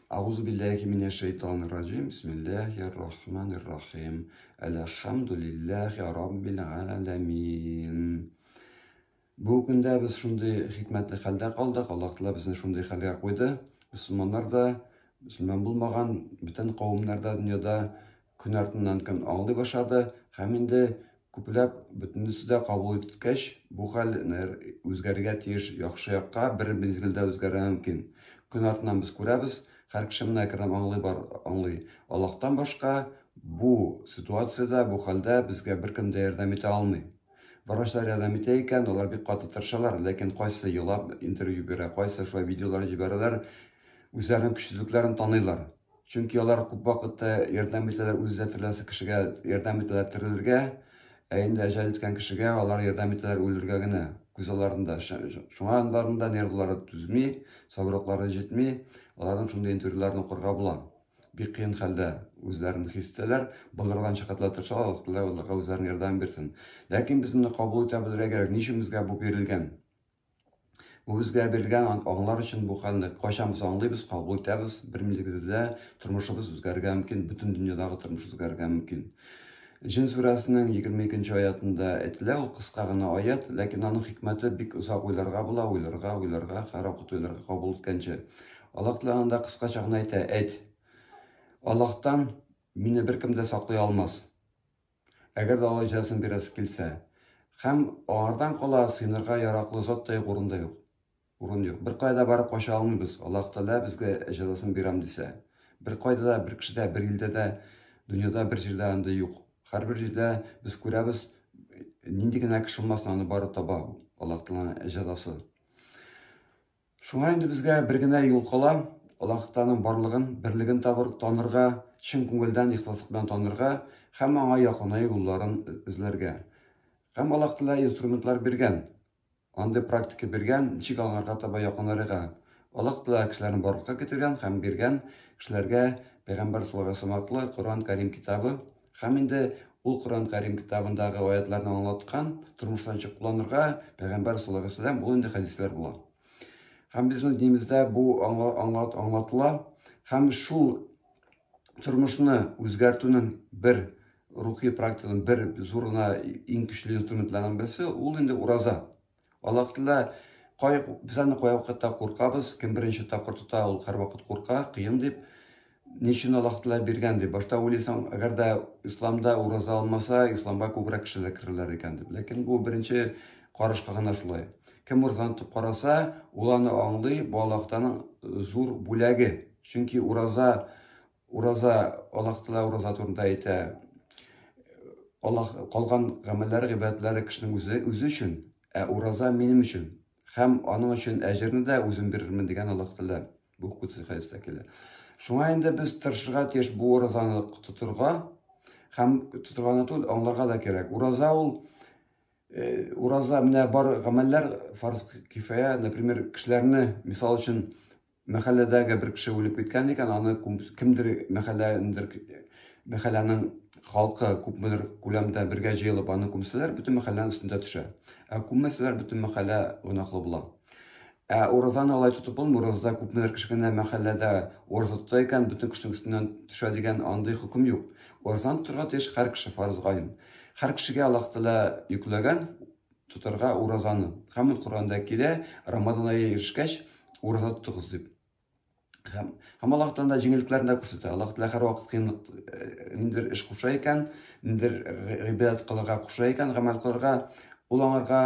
Әгъузу билләһи минәш шәйтанир раҗим. Бисмиллаһир рахманир рахим. Әлхәмдүлилләһи раббил галәмин. Бу көндә без шундый хикмәтле хәлдә калдык. Аллаһ Тәгалә безне шундый хәлгә куйды. Мөселманнар да, мөселман булмаган бөтен кавемнәр дә дөньяда көн артыннан көн аңлый башлады һәм инде күпләп бөтенесе дә кабул иткәч, бу хәл үзгәрергә тиеш, яхшы якка бер мизгелдә үзгәрергә мөмкин. Көн артыннан без күрәбез, һәр кеше менә әкренләп аңлый бар, аңлый. Аллаһтан башка бу ситуациядә, бу хәлдә безгә беркем дә ярдәм итә алмый. Врачлар ярдәм итә икән, алар бик каты тырышалар, ләкин кайсы елап интервью бирә, кайсы шулай видеолар җибәрәләр, үзләренең көчсезлекләрен таныйлар. Чөнки алар күп вакытта ярдәм итәләр үзе дә тереләсе кешегә ярдәм итәләр терелергә, ә инде әҗәл иткән кешегә алар ярдәм итәләр үлергә генә. Күз алларында. Шуңа аларның да нервлары түзми, сабырлыклары җитми, аларның шундый интервьюларын укырга була. Бик кыен хәлдә үзләрен хис итәләр, булдырган чакытлар тырышалар, Аллаһ Тәгалә аларга үзләренең ярдәмен бирсен. Ләкин без моны кабул итә белергә кирәк. Ни өчен безгә бу бирелгән? Бу безгә бирелгән аңлар өчен бу хәлне кайчан без аңлыйбыз, кабул итәбез, бер мизгелдә тормышыбыз үзгәрергә мөмкин, бөтен дөньядагы тормыш үзгәрергә мөмкин. Җен сүрәсенең 22 аятында әйтелә, ул кыска гына аят, ләкин аның хикмәте бик озак уйларга була, уйларга, уйларга, һәрвакыт уйларга кабул иткәнче. Аллаһ Тәгалә анда кыскача гына әйтә, әйт, Аллаһтан мине беркем дә саклый алмас. Әгәр дә алай җәзасын бирәсе килсә. Һәм аңардан кала сыенырга яраклы зат та юк, урын да юк. Урын юк. Беркая да барып кача алмыйбыз. Аллаһ Тәгалә безгә җәзасын бирәм дисә. Беркайда да, бер кешедә, бер илдә дә, дөньяда бер җирдә андый юк. Һәрбер җирдә без күрәбез, нинди генә кеше булмасын, аны бары таба Аллаһ Тәгаләнең җәзасы. Шуңа инде безгә бер генә юл кала, Аллаһ Тәгаләнең барлыгын, берлеген табыр, танырга, чын күңелдән, ихласлык белән танырга һәм аңа якынаю юлларын эзләргә. Һәм Аллаһ Тәгалә инструментлар биргән, андый практика биргән, ничек аңарга таба якынарга. Аллаһ Тәгалә кешеләрне барлыкка китергән һәм биргән кешеләргә Пәйгамбәр саллаллаһу алейһи вәсәлләм аркылы Коръән Кәрим китабы һәм инде ул Коръән Кәрим китабындагы аятларны аңлаткан, тормышта ничек кулланырга, Пәйгамбәр саллаллаһу алейһи вәсәлләм, ул инде хәдисләр була. Һәм безнең динебездә бу аңлат, аңлатыла. Һәм шул тормышны үзгәртүнең бер рухи практиканың бер зур гына иң көчле инструментларының берсе ул инде ураза. Аллаһ Тәгалә кай без аны кай вакытта куркабыз, кем беренче тапкыр тота, ул һәрвакыт курка, кыен дип. Ни өчен Аллаһ Тәгалә биргән дип. Башта уйлыйсың, әгәр дә исламда ураза алмаса, исламга күбрәк кешеләр керерләр икән дип. Ләкин бу беренче карашка гына шулай. Кем уразаны тотып караса, ул аны аңлый, бу Аллаһ Тәгаләнең зур бүләге. Чөнки ураза, ураза, Аллаһ Тәгалә ураза турында әйтә. Аллаһ калган гамәлләре, гыйбадәтләре кешенең үзе, үзе өчен, ә ураза минем өчен. Һәм аның өчен әҗерне дә үзем бирермен дигән Аллаһ Тәгалә. Бу кудси хәдистә килә. Шуңа инде без тырышырга тиеш бу уразаны тотырга һәм тотырга гына түгел, аңларга да кирәк. Ураза ул э, ураза менә бар гамәлләр фарз кифая, например, кешеләрне, мисал өчен, мәхәлләдәге бер кеше үлеп киткән икән, аны кемдер мәхәлләндер мәхәлләнең халкы күпмедер күләмдә бергә җыелып аны күмсәләр, бөтен мәхәлләнең өстендә төшә. Ә күммәсәләр, бөтен мәхәллә гөнаһлы була. Ә уразаны алай тотып булмый, уразада күпмедер кеше генә мәхәлләдә ураза тота икән, бөтен кешенең өстеннән төшә дигән андый хөкем юк. Уразаны тотарга тиеш һәр кеше фарз гаен. Һәр кешегә Аллаһ Тәгалә йөкләгән тотарга уразаны. Һәм ул Коръәндә килә, Рамазан ае ирешкәч, ураза тотыгыз дип. Һәм, һәм Аллаһ Тәгалә җиңеллекләрен дә күрсәтә. Аллаһ Тәгалә һәрвакыт кыенлык э, ниндидер эш куша икән, ниндидер гыйбадәт кылырга куша икән, гамәл кылырга, ул аңарга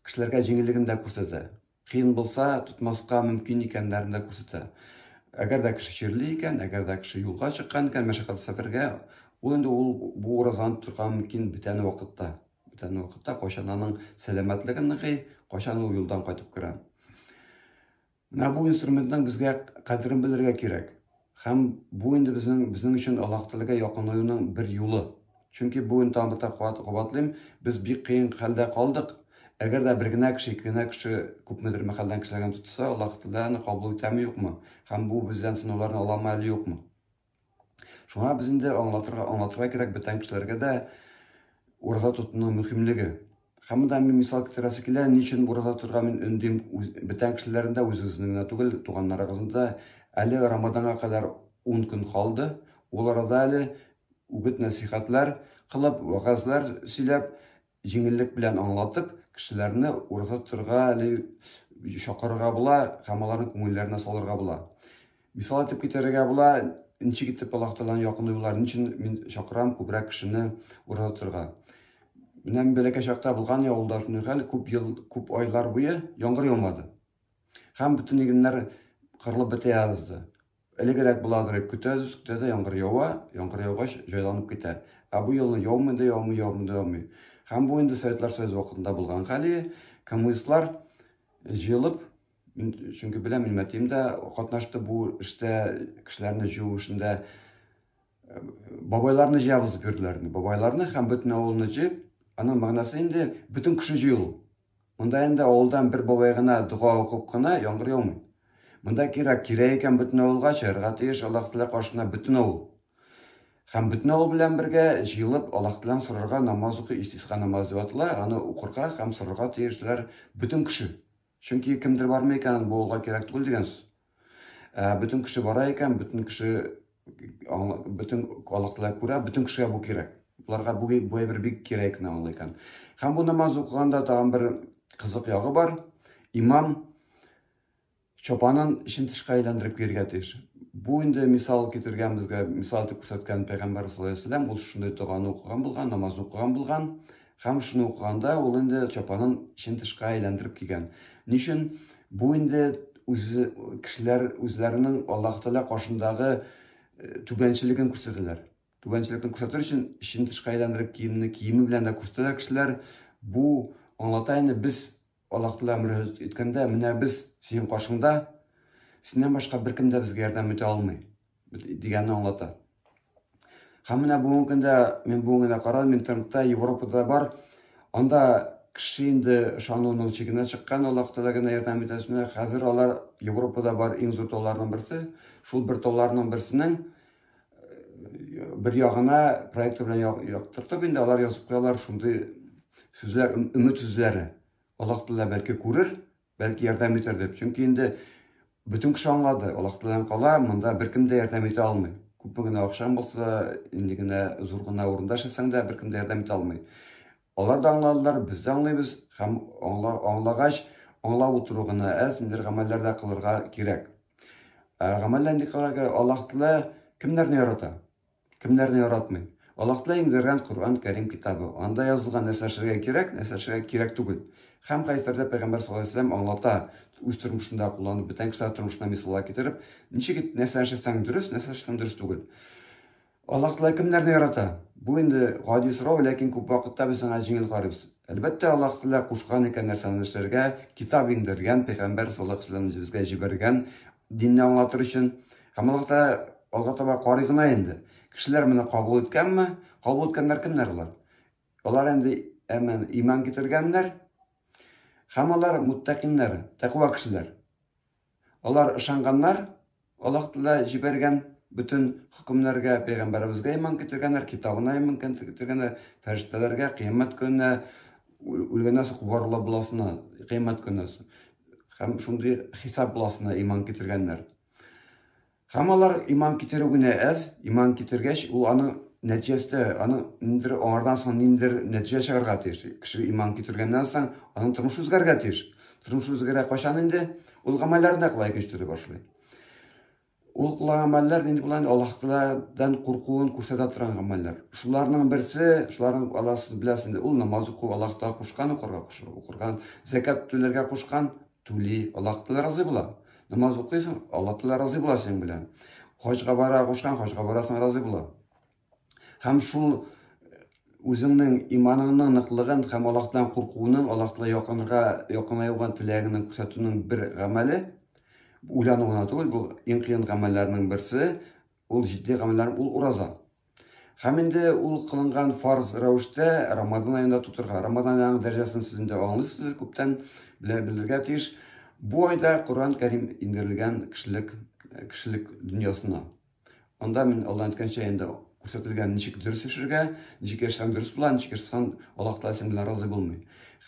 кешеләргә җиңеллеген дә күрсәтә. Кыен булса, тотмаска мөмкин икәннәрен дә күрсәтә. Әгәр дә кеше чирли икән, әгәр дә кеше юлга чыккан икән, мәшәкатьле сәфәргә, ул инде ул бу уразаны тотырга мөмкин бүтән вакытта. Бүтән вакытта, кайчан аның сәламәтлеге ныгый, кайчан ул юлдан кайтып керә. Менә бу инструментның безгә кадерен белергә кирәк. Һәм бу инде безнең безнең өчен Аллаһ Тәгаләгә якынаюның бер юлы. Чөнки бүген тагын бер тапкыр кабатлыйм, без бик кыен хәлдә калдык. Әгәр дә бер генә кеше, ике генә кеше күпмедер мәхәлләдән кешеләрдән тотса, Аллаһ Тәгалә аны кабул итәме, юкмы? Һәм бу бездән сынауларны аламы әле, юкмы? Шуңа без инде аңлатырга, аңлатырга кирәк бүтән кешеләргә дә ураза тотуның мөһимлеге. Һәм монда мин мисал китерәсе килә, ни өчен ураза тотарга мин өндим бүтән кешеләрне дә, үзегезнең генә түгел, туганнарыгызны да. Әле Рамаданга кадәр 10 көн калды. Ул арада әле үгет-нәсихәтләр кылып, вәгазьләр сөйләп, җиңеллек белән аңлатып, кешеләрне ураза тотырга әле чакырырга була һәм аларның күңелләренә салырга була. Мисал итеп китерергә була, ничек итеп Аллаһ Тәгаләнең якынаюлар, ни өчен мин чакырам күбрәк кешене ураза тотырга. Менә мин бәләкәй чакта булган авылда шундый хәл, күп ел, күп айлар буе яңгыр яумады. Һәм бөтен игеннәр кырылып бетә язды. Элегрәк буладыр, көтәбез, көтә дә яңгыр ява, яңгыр яугач җайланып китә. Ә бу елны яумый да яумый, яумый да яумый. Һәм бу инде Советлар Союзы вакытында булган хәл. Коммунистлар җыелып, мин чөнки беләм, минем әтием дә катнашты бу эштә, кешеләрне җыю эшендә. Бабайларны җыябыз дип йөрделәр инде. Бабайларны һәм бөтен авылны җыеп, аның мәгънәсе инде бөтен кеше җыелу. Монда инде авылдан бер бабай гына дога укып кына яңгыр яумый. Монда кирәк, кирәк икән бөтен авылга чыгарга тиеш Аллаһ Тәгалә каршына бөтен авыл. Һәм бөтен авыл белән бергә җыелып Аллаһ Тәгаләдән сорарга намаз укый, истиска намаз дип атала, аны укырга һәм сорарга тиешләр бөтен кеше. Чөнки кемдер бармый икән, бу авылга кирәк түгел дигән сүз. Ә бөтен кеше бара икән, бөтен кеше бөтен Аллаһ Тәгалә күрә, бөтен кешегә бу кирәк. Боларга бу, бу әйбер бик кирәк икән аңлый икән. Һәм бу намаз укыганда тагын бер кызык ягы бар. Имам чапанын эчен тышка әйләндереп киергә тиеш. Бу инде мисал китергән безгә, мисал итеп күрсәткән пәйгамбәр саллаллаһу алейһи вәсәлләм, ул шундый доганы укыган булган, намазны укыган булган. Һәм шуны укыганда ул инде чапанын эчен тышка әйләндереп кигән. Ни өчен? Бу инде үзе кешеләр үзләренең Аллаһ Тәгалә каршындагы түбәнчелеген күрсәтәләр. Түбәнчелекне күрсәтер өчен эчен тышка әйләндереп киемне киеме белән дә күрсәтәләр кешеләр. Бу аңлата инде без Аллаһ Тәгалә мөрәҗәгать иткәндә, менә без синең каршыңда, синнән башка беркем дә безгә ярдәм итә алмый дигәнне аңлата. Һәм менә бүгенге көндә мин бүген генә карадым, интернетта Европада бар. Анда кеше инде ышануның чигенә чыккан, Аллаһ Тәгалә генә ярдәм итә. Менә хәзер алар Европада бар иң зур тауларның берсе. Шул бер тауларның берсенең бер ягына проектор белән яктыртып инде алар язып куялар шундый сүзләр, өмет сүзләре. Аллаһ Тәгалә бәлки күрер, бәлки ярдәм итәр дип. Чөнки инде бөтен кеше аңлады, Аллаһ Тәгаләдән кала монда беркем дә ярдәм итә алмый. Күпме генә акчаң булса, нинди генә зур гына урында эшләсәң дә, беркем дә ярдәм итә алмый. Алар да аңладылар, без дә аңлыйбыз һәм аңлагач, аңлап утыру гына әз, ниндидер гамәлләр дә кылырга кирәк. Ә гамәлләр нинди кылырга? Аллаһ Тәгалә кемнәрне ярата? Кемнәрне яратмый? Аллаһ Тәгалә иңдергән Коръән Кәрим китабы. Анда язылган нәрсә эшләргә кирәк, нәрсә эшләргә кирәк түгел. Һәм хәдисләрдә Пәйгамбәр саллаллаһу алейһи вәсәлләм аңлата, үз тормышында кулланып, бүтән кешеләр тормышына мисаллар китереп, ничек нәрсә эшләсәң дөрес, нәрсә эшләсәң дөрес түгел. Аллаһ Тәгалә кемнәрне ярата? Бу инде гади сорау, ләкин күп вакытта без аңа җиңел карыйбыз. Әлбәттә, Аллаһ Тәгалә кушкан икән нәрсәне эшләргә, китап иңдергән, Пәйгамбәр саллаллаһу алейһи вәсәлләм безгә җибәргән динне аңлатыр өчен. Һәм Аллаһ Тәгалә алга таба карый гына инде. Кешеләр моны кабул иткәнме? Кабул иткәннәр кемнәр алар? Алар инде әмән иман китергәннәр һәм алар муттакиннәр, тәкъва кешеләр. Алар ышанганнар, Аллаһ Тәгалә җибәргән бөтен хөкемнәргә, пәйгамбәребезгә иман китергәннәр, китабына иман китергәннәр, фәрештәләргә, кыямәт көненә, үлгәннән соң кубарыла буласына, кыямәт көненә һәм шундый хисап буласына иман китергәннәр. Һәм алар иман китерү генә әз, иман китергәч, ул аның нәтиҗәсе, аның ниндидер аңардан соң ниндидер нәтиҗә чыгарга тиеш. Кеше иман китергәннән соң аның тормышы үзгәрергә тиеш. Тормышы үзгәрә кайчан инде? Ул гамәлләрен дә кыла икенче төрле башлый. Ул кылган гамәлләр нинди була инде? Аллаһ Тәгаләдән куркуын күрсәтә торган гамәлләр. Шуларның берсе, шуларның Аллаһ сез беләсез инде, ул намаз уку, Аллаһ Тәгалә кушкан укырга, укырган, зәкят түләргә кушкан, түли, Аллаһ Тәгалә разый була. Намаз укыйсың, Аллаһ Тәгалә разый була синең белән. Хаҗга бара кушкан, хаҗга барасың, разый була. Һәм шул үзеңнең иманыңның ныклыгын һәм Аллаһтан куркуының, Аллаһ Тәгалә якынга якынаюга теләгеңне күрсәтүнең бер гамәле, уйлану гына түгел, бу иң кыен гамәлләрнең берсе, ул җитди гамәлләр, ул ураза. Һәм инде ул кылынган фарз рәвештә Рамадан аенда тотырга. Рамадан аеның дәрәҗәсен сез инде аңлыйсыз, күптән белә белергә тиеш. Бу айда Коръән Кәрим иңдерелгән кешелек кешелек дөньясына. Анда мин алдан әйткәнчә инде күрсәтелгән ничек дөрес яшәргә, ничек яшәсәң дөрес була, ничек яшәсәң Аллаһ Тәгалә синең белән разый булмый.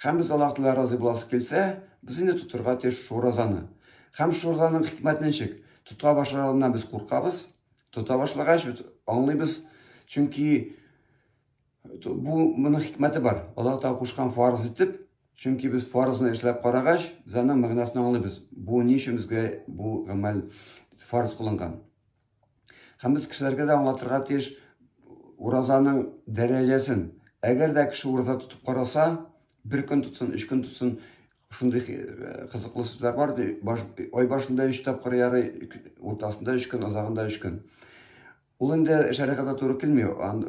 Һәм без Аллаһ Тәгалә разый буласы килсә, без инде тотырга тиеш шул уразаны. Һәм шул уразаның хикмәте ничек? Тота башлар алдыннан без куркабыз. Тота башлагач, без аңлыйбыз, чөнки бу моның хикмәте бар. Аллаһ Тәгалә кушкан фарыз итеп, чөнки без фарызны эшләп карагач, без аның мәгънәсен аңлыйбыз. Бу ни өчен безгә бу гамәл фарыз кылынган? Һәм без кешеләргә дә аңлатырга тиеш уразаның дәрәҗәсен. Әгәр дә кеше ураза тотып караса, бер көн тотсын, өч көн тотсын, шундый кызыклы сүзләр бар, баш, ай башында өч тапкыр ярый, уртасында өч көн, азагында өч көн. Ул инде шәригатьтә туры килми,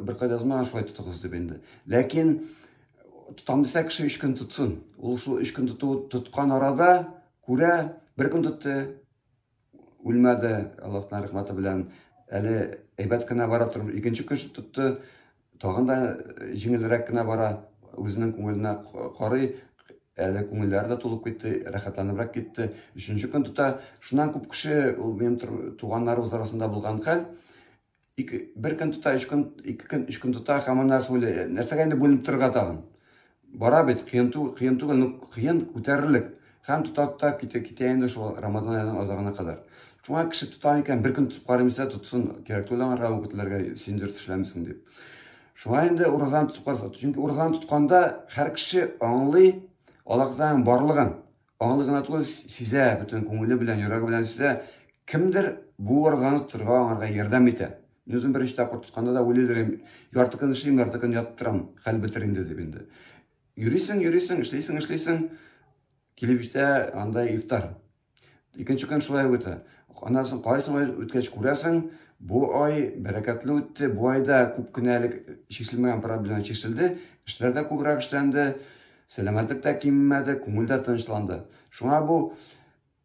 беркайда язмаган шулай тотыгыз дип инде. Ләкин тотам дисә кеше өч көн тотсын. Ул шул өч көн тоту тоткан арада күрә, бер көн тотты, Үлмәде, Аллаһның рәхмәте белән. Әле әйбәт кенә бара тормыш. Икенче көн тотты, тагын да җиңелрәк кенә бара. Үзенең күңеленә карый, әле күңелләре дә тулып китте, рәхәтләнебрәк китте. Өченче көн тота. Шуннан күп кеше, ул минем туганнарыбыз арасында булган хәл, Ике, бер көн тота, өч көн, ике көн, өч көн тота һәм аннан соң уйлый, нәрсәгә инде бүленеп торырга тагын? Бара бит, кыен түгел, кыен түгел, ну кыен күтәрерлек. Һәм тота тота китә, китә инде шул Рамазан аеның азагына кадәр. Шуңа кеше тота икән, бер көн тотып карыйм дисә, тотсын, кирәк түгел аңарга үгетләргә, син дөрес эшләмисең дип. Шуңа инде уразаны тотып караса, чөнки уразаны тотканда һәр кеше аңлый Аллаһ Тәгаләнең барлыгын. Аңлый гына түгел, сизә, бөтен күңеле белән, йөрәге белән сизә, кемдер бу уразаны тотырга аңарга ярдәм итә. Мин үзем беренче тапкыр тотканда да уйлыйдыр идем, ярты көн эшлим, ярты көн ятып торам, хәл бетер инде дип инде. Йөрисең, йөрисең, эшлисең, эшлисең, килеп җитә анда ифтар. Икенче көн шулай ук үтә. Аннан соң карыйсың, ай үткәч күрәсең, бу ай бәрәкәтле үтте, бу айда күп кенә әле чишелмәгән проблема чишелде, эшләр дә күбрәк эшләнде, сәламәтлек тә кимемәде, күңел дә тынычланды. Шуңа бу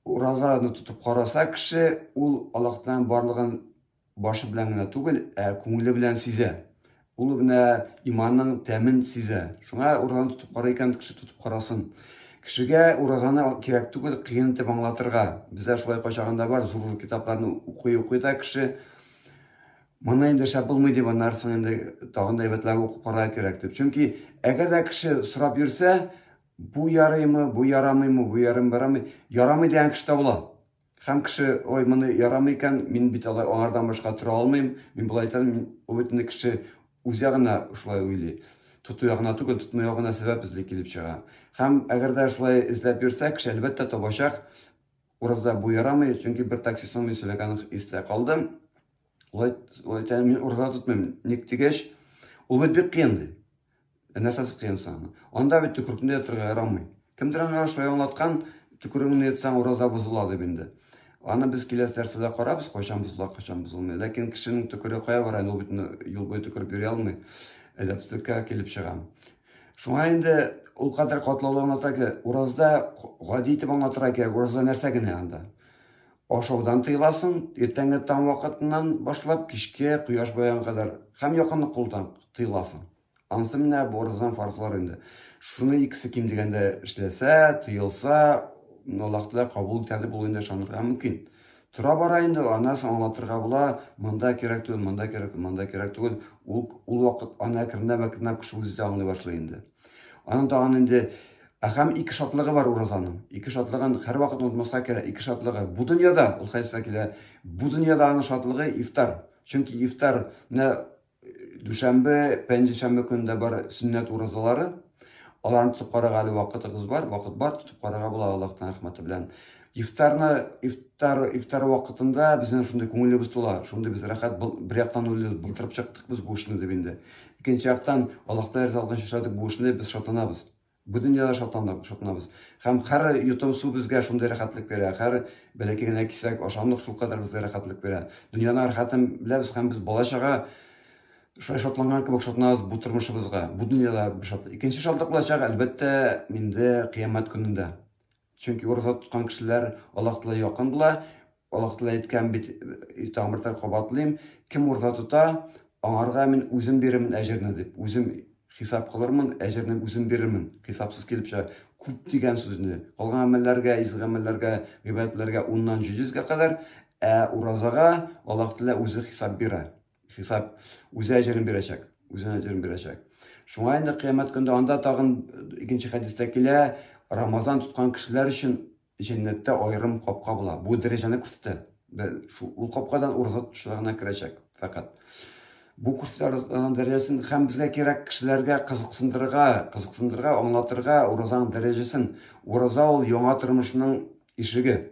уразаны тотып караса кеше, ул Аллаһтан барлыгын башы белән генә түгел, ә күңеле белән сизә. Ул менә иманның тәмен сизә. Шуңа уразаны тотып карый икән, кеше тотып карасын. Кешегә уразаны кирәк түгел, кыен итеп аңлатырга. Бездә шулай кайчагында бар, зур-зур китапларны укый-укый да кеше моны инде шәп булмый дип, аннары соң инде тагын да әйбәтләп укып карарга кирәк дип. Чөнки әгәр дә кеше сорап йөрсә, бу ярыймы, бу ярамыймы, бу ярыймы, ярамый, ярамый дигән кеше табыла. Һәм кеше, ой, моны ярамый икән, мин бит алай аңардан башка тора алмыйм, мин болай итәм, мин... Ул бит инде кеше үз ягына шулай уйлый. Тоту ягына түгел, тотмау ягына сәбәп эзли килеп чыга. Һәм әгәр дә шулай эзләп йөрсә, кеше әлбәттә табачак. Уразда бу ярамый, чөнки бер таксистның мин сөйләгәне истә калды. Ул әйтә, мин ураза тотмыйм. Ник дигәч, ул бит бик кыен ди. Ә нәрсәсе кыен соң? Анда бит төкерекне йотырга ярамый. Кемдер аңа шулай аңлаткан, төкерегеңне йотсаң, ураза бозыла дип инде. Аны без киләсе дәрестә карабыз, кайчан бозыла, кайчан бозылмый. Ләкин кешенең төкере кая бара инде, ул бит юл буе төкереп йөри алмый. Әдәпсезлеккә килеп чыга. Шуңа инде ул кадәр катлаулы аңлата ки, уразда гади итеп аңлатырга кирәк, ураза нәрсә генә анда. Ашаудан тыеласың, иртәнге таң вакытыннан башлап кичке кояш баеган кадәр һәм якынлык кылудан тыеласың. Анысы менә бу уразаның фарзлары инде. Шуны икесе ким дигәндә эшләсә, тыелса, Аллаһ Тәгалә кабул итәр дип ул инде ышанырга мөмкин. Тора бара инде, аннан соң аңлатырга була, монда кирәк түгел, монда кирәк, монда кирәк түгел. Ул ул вакыт аны әкренләп әкренләп кеше үзе дә аңлый башлый инде. Аның тагын инде һәм ике шатлыгы бар уразаның. Ике шатлыгын һәрвакыт онытмаска кирәк. Ике шатлыгы. Бу дөньяда, ул хәдистә килә, бу дөньяда аның шатлыгы ифтар. Чөнки ифтар менә Дүшәмбе, пәнҗешәмбе көнендә бар сөннәт уразалары. Аларны тотып карарга әле вакытыгыз бар, вакыт бар, тотып карарга була Аллаһның рәхмәте белән. Ифтарны, ифтар, ифтар вакытында безнең шундый күңелебез тула, шундый без рәхәт, бер яктан уйлыйбыз, былтырып чыктык без бу эшне дип инде. Икенче яктан, Аллаһ Тәгалә ризалыгын эшләдек бу эшне, без шатланабыз. Бу дөньяда шатланып, шатланабыз. Һәм һәр йотым су безгә шундый рәхәтлек бирә, һәр бәләкәй генә кисәк ашамлык шулкадәр безгә рәхәтлек бирә. Дөньяның рәхәтен беләбез һәм без бала-чага шулай шатланган кебек шатланабыз бу тормышыбызга. Бу дөньяда бер шатлык. Икенче шатлык булачак, әлбәттә, инде кыямәт көнендә. Чөнки ураза тоткан кешеләр Аллаһ Тәгалә якын була. Аллаһ Тәгалә әйткән бит, тагын бер тапкыр кабатлыйм, кем ураза тота, аңарга мин үзем бирермен әҗерне дип. Үзем хисап кылырмын, әҗерне үзем бирермен. Хисапсыз килеп чыга. Күп дигән сүзне. Калган гамәлләргә, изге гамәлләргә, гыйбадәтләргә 10-нан 700-гә кадәр, ә уразага Аллаһ Тәгалә үзе хисап бирә. Хисап үзе әҗерен бирәчәк. Үзенә әҗерен бирәчәк. Шуңа инде кыямәт көндә анда тагын икенче хәдистә килә, Рамазан тоткан кешеләр өчен җәннәттә аерым капка була. Бу дәрәҗәне күрсәтә. Ул капкадан ураза тотучылар гына керәчәк фәкать. Бу күрсәтә дәрәҗәсен һәм безгә кирәк кешеләргә кызыксындырырга, кызыксындырырга, аңлатырга уразаның дәрәҗәсен. Ураза ул яңа тормышның ишеге.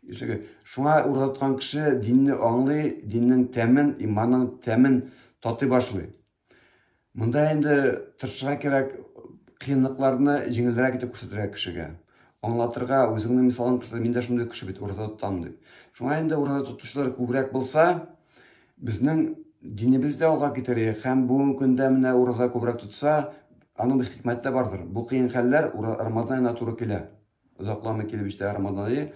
Ишеге. Шуңа ураза тоткан кеше динне аңлый, диннең тәмен, иманның тәмен татый башлый. Монда инде тырышырга кирәк, кыенлыкларны җиңелрәк итеп күрсәтергә кешегә. Аңлатырга, үзеңнең мисалын күрсәтергә, мин дә шундый кеше бит, ураза тотам дип. Шуңа инде ураза тотучылар күбрәк булса, безнең динебез дә алга китәр һәм бүгенге көндә менә ураза күбрәк тотса, аның бер хикмәте дә бардыр. Бу кыен хәлләр Рамазан аена туры килә. Озакламый килеп җитә Рамазан ае.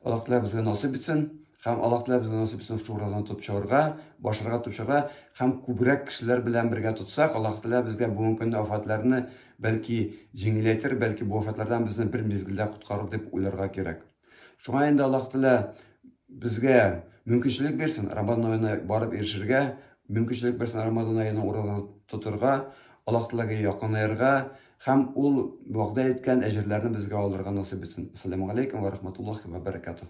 Аллаһ Тәгалә безгә насыйп итсен һәм Аллаһ Тәгалә безгә насыйп итсен шул уразаны тотып чыгарга, башарга тотып чыгарга һәм күбрәк кешеләр белән бергә тотсак, Аллаһ Тәгалә безгә бүгенге көндә афәтләрне бәлки җиңеләйтер, бәлки бу афәтләрдән безне бер мизгелдә коткарыр дип уйларга кирәк. Шуңа инде Аллаһ Тәгалә безгә мөмкинчелек бирсен Рамазан аена барып ирешергә, мөмкинчелек бирсен Рамазан аена ураза тотырга, Аллаһ Тәгаләгә якынаерга һәм ул вәгъдә иткән әҗерләрне безгә алырга насыйп итсен. Ассаламу алейкум ва рахматуллахи ва баракатух.